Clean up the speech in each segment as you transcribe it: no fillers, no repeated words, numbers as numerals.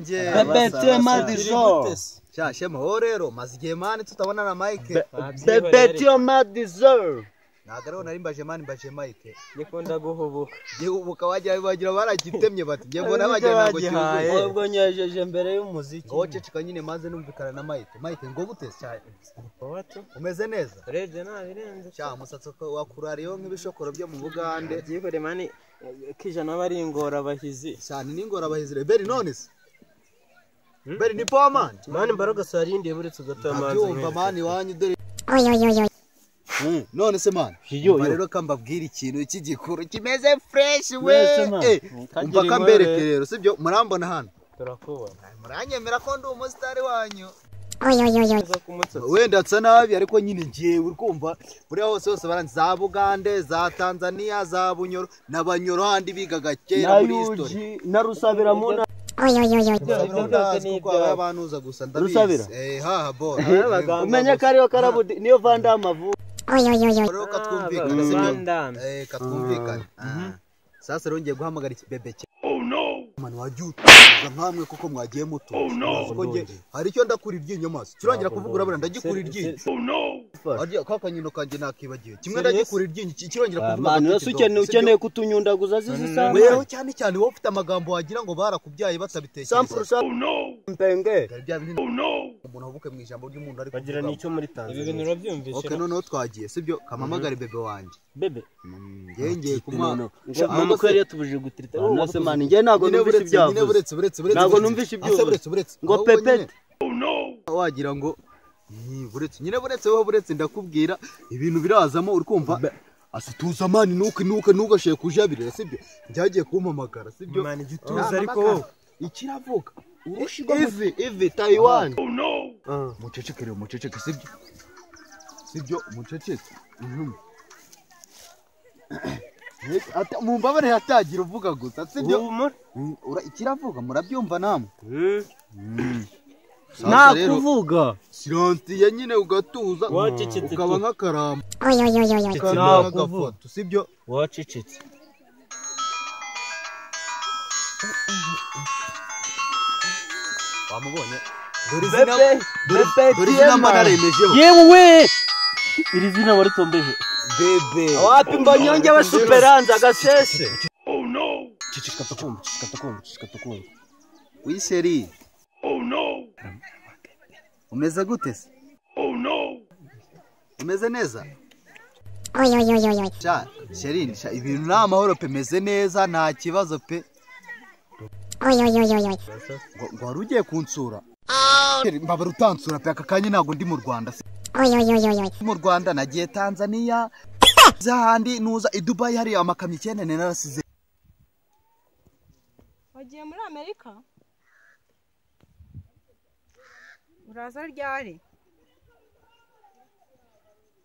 wanjye. Bebete Madizo. Sha Shema ho rero maze igihe mani tutabona na Mike. Bebete Madizo. Nagaro nari mbaje mani mbaje Mike. Nikunda guhubuka. Gihubuka wajya bagira baragitemye bati ngiye mbona bagira ntabwo cyuzuye. Ubwo nyejeje mbere y'umuziki. Ngo ceceka nyine maze numvikana na Mike. Mike ngo gute se? Umeze neza? Urebye nabirenze. Sha umusatsi wakurariyo nk'ibishokoro byo mu Bugande. Byihore mani kijana bari ingora bahizi. Sha ni ingora bahizi. Beri none se? Beri ni poa man. Mani mbaraga sarindiye buretse ugata amazi. Abyumva mani wanyu dore. None se man, rero kambabwira ikintu cy'igikuru kimeze fresh we. Umva kambereke rero sibyo murambona hano. Turakubona. Muranyemera ko ndi umusitari wanyu. Wenda nsa nabi ariko nyine ngiye uri kumva buriya hose hose baranzi za Bugande, za Tanzania, za Bunyoro n'abanyoro handi bigaga kera muri history. Na Rusabira mu na kuko abanuza gusa ndabizi. Haha bo. Umenye ko ariyo karabudi niyo Vandama vuba. Rero katwumvikane sibyo? Katwumvikane. Sasa rero ngiye guhamagara ikibebe cye. Oh no. Manu wajuta nkamwe kuko mwagiye muto. Kuko nge hari icyo ndakura iryinyo maso. Kirangira kuvuga urabona ndagikura iryinyo. Oh no. Arya kakanyino kanje nakibagiwe. Kimwe ndagikura iryinyo kirangira kuvuga. Manu yose ukeneye kutunyundaguza zizi sana. Weho cyane cyane wowe ufite amagambo wagira ngo barakubyaye batabitekereza. Oh no. Mpenge. Oh no. Umuntu avuke mu ijambo ry'umuntu ariko bagira nicyo muri Tanzania. Ibi bintu urabyumvise. Okay noneho twagiye sibyo kamamagare bebe wanjye. Bebe. Ngengeye kuma mama ko yari yatubujije gutirita. Nose man ngiye ntago numvise ibyavuze. Buretse ntago numvise ibyo. Buretse ngo pepete. Oh no. Wagira ngo buretse nyine buretse wowe buretse ndakubwira ibintu birazamo uri kumva asituza mani nuke nuke nugashiye kujabirira sibyo njyagiye kumpamagara sibyo mani gituza ariko wowe ikiravuga urushirwa ivi Taiwan. Oh no. Muceceke rero muceceke sibyo sibyo muceceke. Mumbabare hatagira uvuga gusa sibyo ikiravuga murabyumva namwe. Nakuvuga sirantiye nyine ugatuza ukaba nk'akaramba nakuvuga sibyo wacecetse. Wamubonye dore izina naremejeho. Yewe iri zina waritombeje bebe wapi mbanyonge wa superanza gasese. Oh no. Ceceka tukumva ceceka tukumva ceceka tukumva. Oui chérie. Oh no. Umeze gute se? Oh no. Umeze neza? Sha chérie sha ibintu ni amahoro pe meze neza nta kibazo pe. Ngo wari ugiye kunsura? Mbabara utansura pe aka kanya ntabwo ndi mu Rwanda. Mu Rwanda nagiye Tanzania zahandi nuza i Dubai hari amakamyo 9 narasize. Wagiye muri Amerika? Uraza ryari?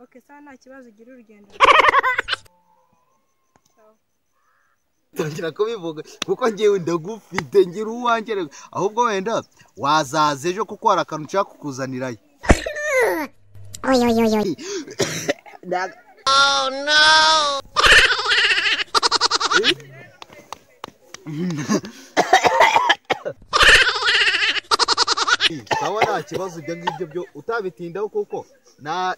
Okay, sawa nta kibazo ugira urugendo. Tangira kubivuga kuko ngiye ndagufite ngira uwanjye ahubwo wenda wazaza ejo kuko hari akantu nshaka kukuzanirayo. Oh no. Sawa nta kibazo ibyo ngibyo byo utabitindaho kuko na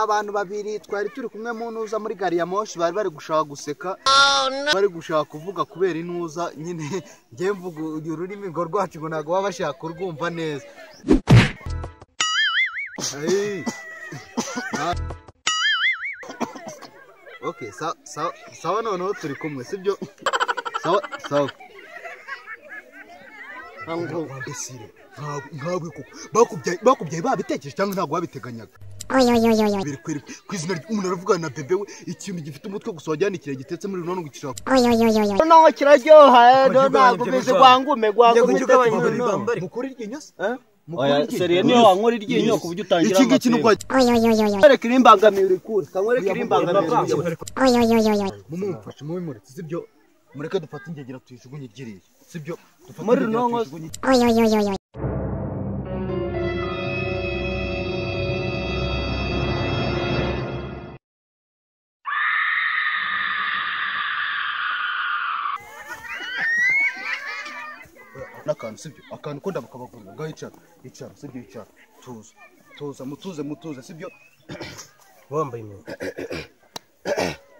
abantu babiri twari turi kumwe mu ntuza muri gari ya moshi bari bari gushaka guseka. Bari gushaka kuvuga kubera intuza nyine ngiye mvuga ururimi ngo rwacu ngo ntago baba bashaka kurwumva neza. Okay, sawa noneho turi kumwe sibyo? Sawa sawa. Wambesire ntabwo koko bakubyaye babitekereje cyangwa ntabwo babiteganyaga. Biri kwizina umuntu aravugana na bebe we ikintu gifite umutwe gusa wajyana ikire gitetse muri runo ngukira. No kiraryoha no ntabwo bize gwangume gwangume mukuri iryinyo se? Oya seriye niyo wankora iryinyo ku buryo utangira iki ngiki nubwo reka irimbangamira urikure kankwereke irimbangamira. Mumumfashe mubimuretse sibyo? Mureke dufate ingegera tuyijugunye iryiriye sibyo? Muri runongo. akantu sibyo akantu ko ndabakabagurira ngaho icara icara sibyo icara tuza tuza mutuze mutuze sibyo wambaye imyenda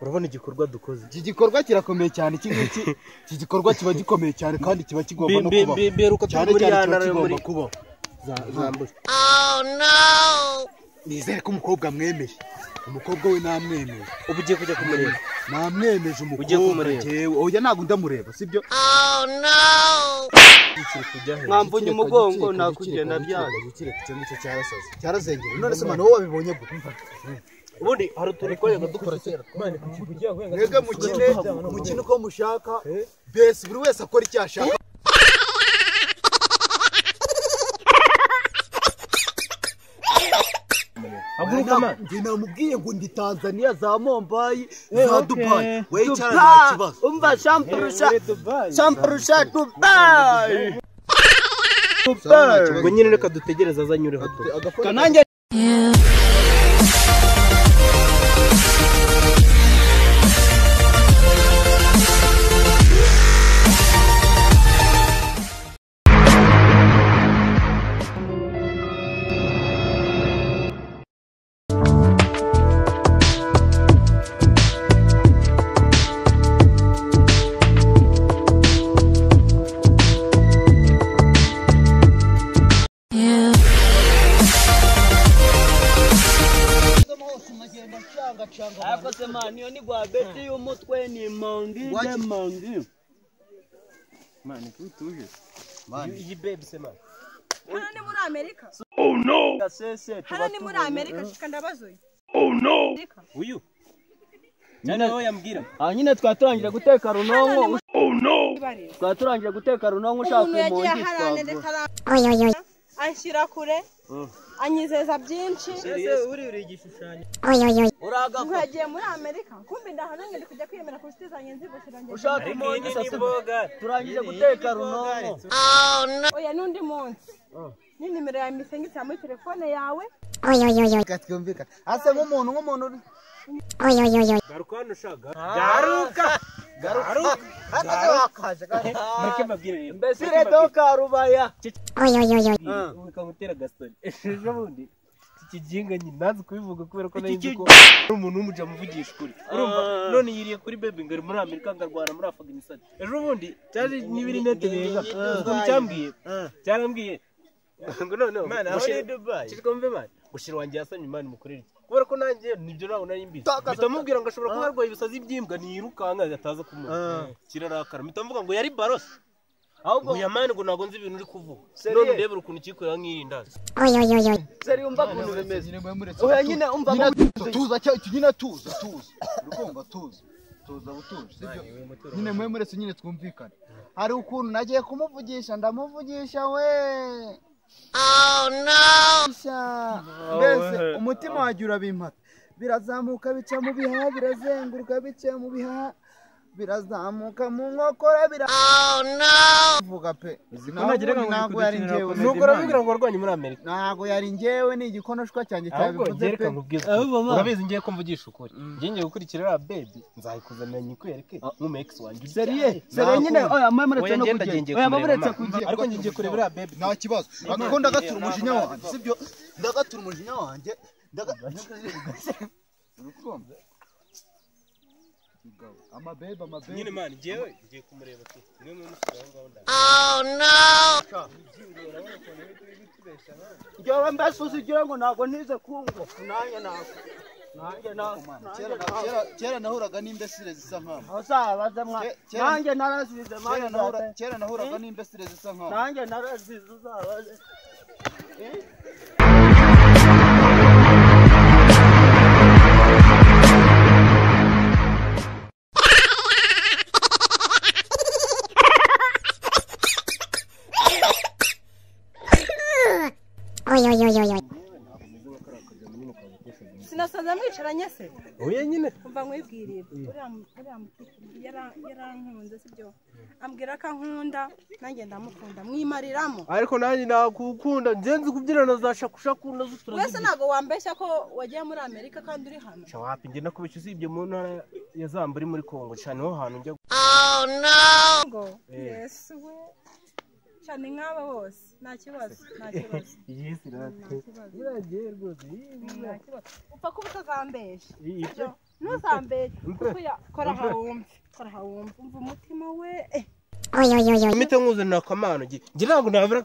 urabona igikorwa dukoze iki gikorwa kirakomeye cyane iki ngiki iki gikorwa kiba gikomeye cyane kandi kiba kigomba no kubaho cyane cyane kiba kigomba kubaho Oh no nizere ko umukobwa mwemeye umukobwa we namwemeye ubu ugiye kujya kumureba namwemeje umukobwa jewe oya ntabwo ndamureba sibyo Oh no mwamvunye umugongo nakugenda byanze icyo ngicyo cyarasaze cyarazengera none se mwana wowe wabibonye gute ubundi hari utuntu twajyaga dukora kera mwebwe mukine mukine uko mushaka mbese buri wese akora icyo ashaka Njye namubwiye ngo ndi Tanzania za Mombai za Dubai we icara nta kibazo umva shampurusha shampurusha Dubai ngo nyine reka dutegereze azanyureho kanange Ariko man iyo ni gwabeti y'umutwe ni mongi de mongi. Man kutuje. Man iyi babe se man. Hano ni muri Amerika. Oh no. Hano ni muri Amerika shika ndabazoye. Oh no. Uyu. Nyine wowe yambwira. Ah nyine twaturangira guteka runonko. Oh no. Twaturangira guteka runonko ushaka umongi twavuga. Anshyira kure. Anyizeza byinshi. Uri igishushanyo. Nkagiye muri Amerika kumbi ndahananye ndi kujya kwiyemera ku nshuti zanjye nzibukira njye. Ushaka umongi turangije guteka runonko. Oh no. Oya n'undi munsi. Ni nimero ya misengitse muri telefone yawe. Twumvikana ase nk'umuntu nk'umuntu Garuka hano ushaka. Garuka. Garuka. Mureke mbabwire rero. Mbese redo karubaya. Ukamutera gastori. Ejo bundi iki kinga nyine nazi kubivuga kubera ko nari nzi ko ari umuntu w'umuja muvugisha ukuri. Urumva none yiriye kuri baby ngo ari muri Amerika ngarwana muri Afghanistan. Ejo bundi cyaje n'ibiri nete bega. Ukuntu cyambwiye. Cyarambwiye. Ngo none Mana aho ni Dubai. Cishwa mve man. Gushira wanjye yasanye Imana imukorera iki? Kubera ko nanjye nibyo nawe nari mbizi. Mpita mubwira ngo ashobora kuba arwaye ibisazi by'imbwa niyirukanka ataza kumubona. Kirarakara. Mpita mvuga ngo yari barose. Ahubwo uya mani ngo ntago nzi ibintu uri kuvuga. None ndebera ukuntu kikorera nk'irindazi. Seri umva ukuntu bimeze. Oya nyine umva tuza cyo nyine tuza tuza. Urukumva tuza. Tuza butuje sibyo. Nyine mwe muretse nyine twumvikane. Hari ukuntu nagiye kumuvugisha ndamuvugisha we. Oh no. Mbese umutima wanjye urabimpata. Birazamuka bica mu bihaha birazenguruka bica mu bihaha birazamuka mu nkokora bira. Oh no. Vuga pe. Ntabwo yari njyewe. Nuko urabibwira ngo warwanye muri Amerika. Ntabwo yari njyewe ni igikonoshwa cyanjye cyabivuze pe. Urabizi ngiye ko mvugisha ukuri. Ngiye ngiye gukurikira iriya baby nzayikuzanira nyikwereke nk'umu ex wanjye. Seriye, seriye nyine oya mwe muretse no kugenda. Oya muretse kugenda. Ariko ngiye kureba iriya baby. Nta kibazo. Ariko ndagatura umujinya wanjye sibyo? Ndagatura umujinya wanjye. Urukumva? Amabebe amabebe. Nyine man ngiye ngiye kumureba tu. Mwe mwe musigaye ngaho ndani. Oh no. Njyewe mbese uzigira ngo ntabwo nize kumva. Nanjye ntabwo. Nanjye ntabwo. Kera nahuraga n'imbesire zisa nk'aho. Uzabaze mwa. Nanjye narazize mwana. Kera nahuraga n'imbesire zisa nk'aho. Nanjye narazize uzabaze. Sinasanze mwicaranye se. Oya nyine. Umva nkwibwirire. Uriya mutipe yarankunze sibyo? Ambwira ko ankunda nanjye ndamukunda mwimariramo. Ariko nanjye nakukunda nje nzi kubyinana za shakushaku nazo turazi. Wese ntabwo wambeshya ko wagiye muri Amerika kandi uri hano. Wapi nge nakubeshya usibye mu ntara ya Zambia uri muri Kongo cyane ho hantu njya. Oh no. Yesu we. Cyane nk'aba bose nta kibazo, nta kibazo. Yes, Nta kibazo. uragiye rwose. Nta kibazo. Upfa kuba utazambesha. Iyi- Sibyo? Ntuzambeshe. Kuko kora aha wumve. Kora aha wumve. Umva umutima we. Mpite nkuzanira akamano nge ntabwo nabura.